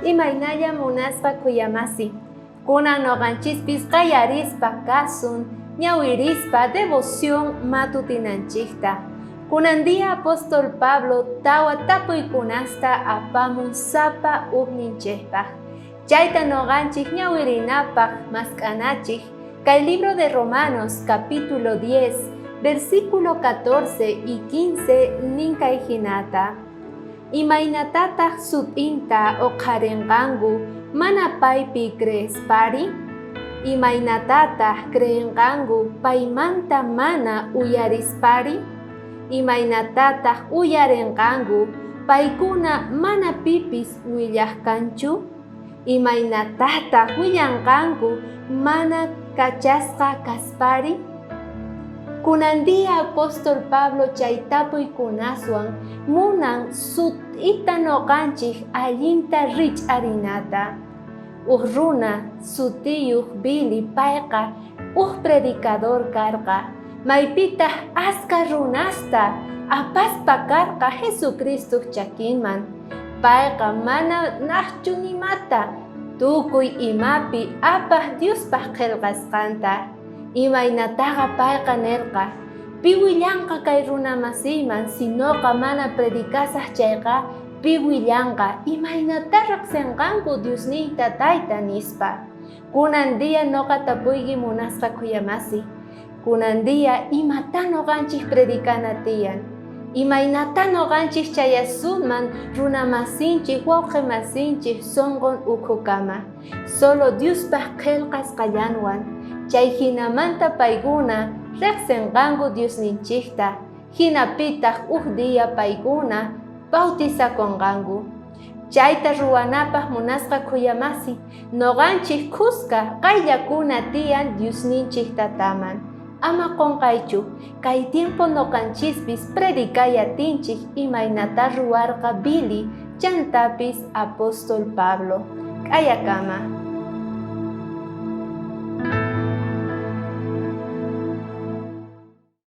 Imaynalla munasqa khuyamasi, kunan noqanchispis qayarispa kasun ñawirispa devoción matutinanchikta. Kunan día apóstol Pablo tawa tapuykunasta apamun sapa ujninchejpaj. Chayta noqanchik ñawirinapaj mask'anachik kay libro de Romanos capítulo 10, versículo 14 y 15 nin kay jinata. Imaynatataj sut'inta oqharenqanku mana paypi creespari? Imaynatataj creenqanku paymanta mana uyarispari? Imaynatataj uyarenqanku paykuna mana pipis willaj kanchu? Imaynatataj willanqanku mana kachasqa kaspari? Kunan día apóstol Pablo chay tapuykunaswan munan sut'ita noqanchej allinta rich'arinata. Uj runa sutiyoj Billy payqa uj predicador karqa, maypitaj askha runasta apaspa karqa Jesucristoj chakinman. Payqa mana najchu nimata tukuy imapi apaj Diospaj qhelqasqanta. Imaynataqa payqa nerqa, Pi willanqa kay runa masiyman si noqa mana predicasaj chayqa, pi willanqa imaynatá rejsenqanku Diosniyta Tayta, nispa. Kunan día noqa tapuyki munasqa khuyamasi, kunan día imatá noqanchej predicana tiyan? Imaynatá noqanchej chayasunman runa masinchej, wawqe masinchej sonqon ukhukama? Solo Diospaj qhelqasqallanwan. Chay jinamanta paykuna rejsenqanku Diosninchejta, jinapitaj uj día paykuna bautizakonqanku. Chayta ruwanapaj munasqa khuyamasi, noqanchej khuska qayllakuna tiyan Diosninchej Tataman. Ama qonqaychu, kay tiempo noqanchispis predicay atinchej imaynatá ruwarqa Billy chantapis apóstol Pablo. K'ayakama.